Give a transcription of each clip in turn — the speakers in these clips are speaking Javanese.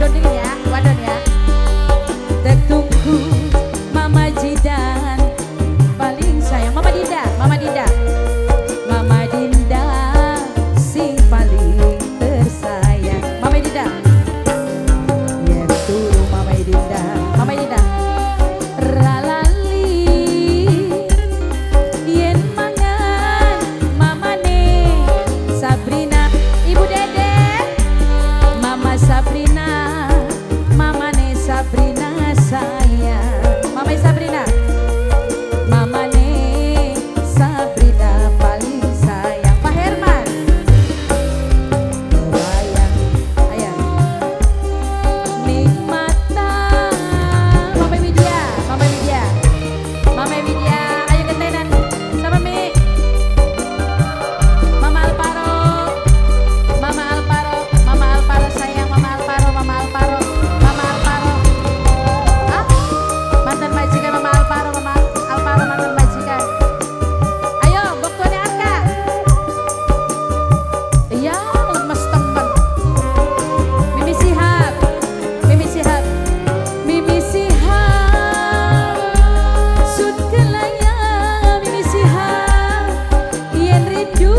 Wadon ini ya, wadon ya. Tertunggu Mama Jidan paling sayang. Mama Dinda, Mama Dinda. Mama Dinda sing paling tersayang. Mama Dinda. Yen turu Mama Dinda, Mama Dinda. Ralali yen mangan mamane Sabrina, Ibu Dede, Mama Sabrina, mamane Sabrina sayang. Mama Sabrina, mamane Sabrina paling sayang. Pak Herman, kebayang, ayah. Ning mata Mama Widya, Mama Widya, Mama Widya, ayo gentenan sama Mi. Mama Alvaro, Mama Alvaro, Mama Alvaro sayang, Mama Alvaro, Mama Alvaro, Mama Alvaro. Hah? Mantan majikan Mama Alvaro, Mama Alvaro mantan majikan. Ayo, bokone Arka. Iya, lemes temen. Mimi Sihab, Mimi Sihab, Mimi Sihab. Sud kelaya Mimi Sihab, yen rindu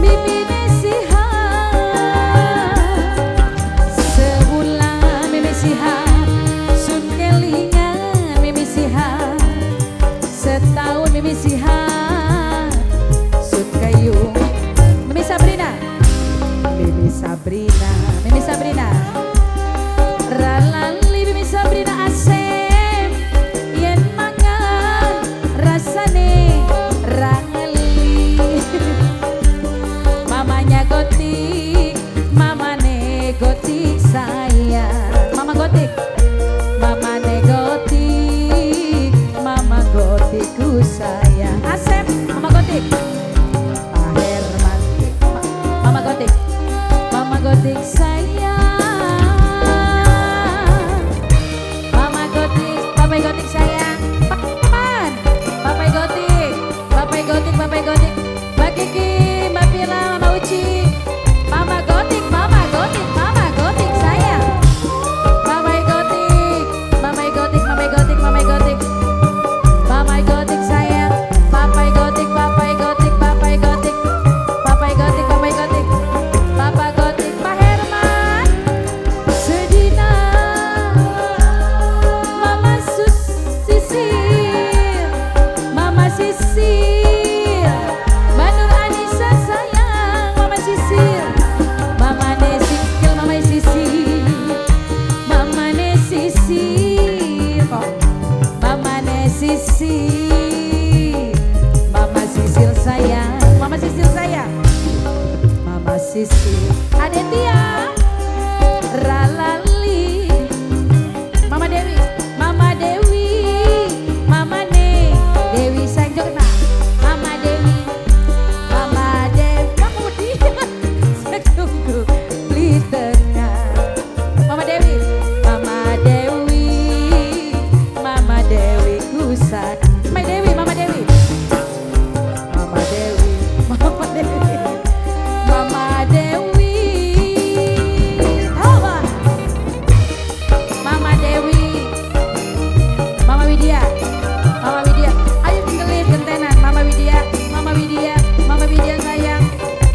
Mimi Sihab. Sebulan Mimi Sihab, sun kelingan Mimi Sihab. Setahun Mimi Sihab, sud kayung Mimi Sabrina, Mimi Sabrina, Mimi Sabrina. Ralali Mimi Sabrina asem yen mangan rasane rangeli. Mamanya gotik, mamane gotik sayang. Mama gotik, mamane gotik, mama gotikku sayang. Asep, mama gotik. Pak Herman, mama gotik, mama gotik sayang. Mama gotik, papai gotik sayang. Pak Herman, papai gotik, papai gotik, papai gotik. Mbak Kiki, Mbak Pila, Mama Uci. Mama gotik, mama gotik, mama gotik sayang. Mama gotik, mama gotik, mama gotik, mama gotik. Mama gotik sayang. Papai gotik, papai gotik, papai gotik. Papai gotik, papai gotik. Papa gotik, Pak Herman. Sedina Mama Sisil, Mama Sisil, Mbak Nur Anissa sayang, Mama Sisil, Mama Nesikil, Mama Sisil, Mama Nesisil, Mama Nesisil, Mama Sisil sayang, Mama Sisil sayang, Mama Sisil, Adetia, Ralali, Mama Dewi, Mama Dewi, Mama Ne, Dewi sayang joget nah. Mama Dewi, Mama Dewi, kamu dia, saya tunggu di tengah. Mama Dewi, Mama Dewi, Mama Dewi kusak. Mama Dewi, Mama Dewi, Mama Dewi, Mama Dewi, Mama Dewi, Tawa. Mama Dewi, Mama Widya, Mama Widya, ayo tinggalin gentenan. Mama Widya, Mama Widya, Mama Widya sayang,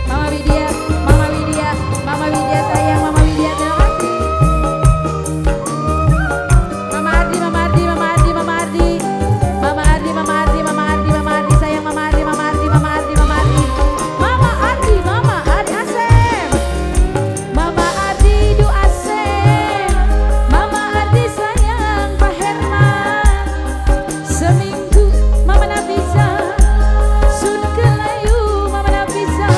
Mama Widya, Mama Widya, Mama Widya sayang, Mama Widya terima kasih. Mama Ardi, Mama Ardi, Mama Ardi, Mama Ardi, Mama Ardi, Mama Ardi, Mama Ardi, Mama Ardi sayang, Mama Ardi, Mama Ardi, Mama Ardi, Mama Ardi, Mama Ardi, Mama Ardi Asem, Mama Ardi du Asem, Mama Ardi sayang Pak Herman. Seminggu Mama Nafisa, sun kelayu Mama Nafisa,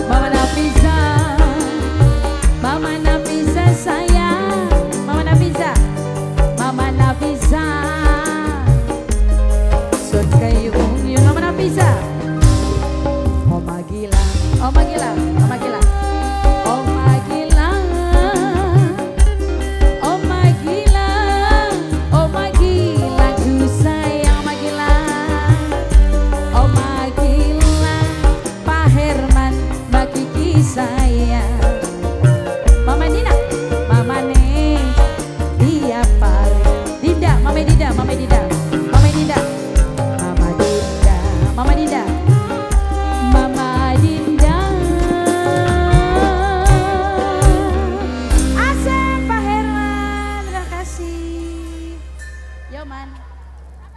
Mama Nafisa, Mama Nafisa sayang, Mama Nafisa, Mama Nafisa. Sun kayung yun Mama Nafisa. Oma gila, Oma gila, Oma gila, Oma gila, Oma gila, Oma gila ku sayang Oma gila, Oma gila, Pak Herman, Mbak Kiki sayang. Mama Dinda.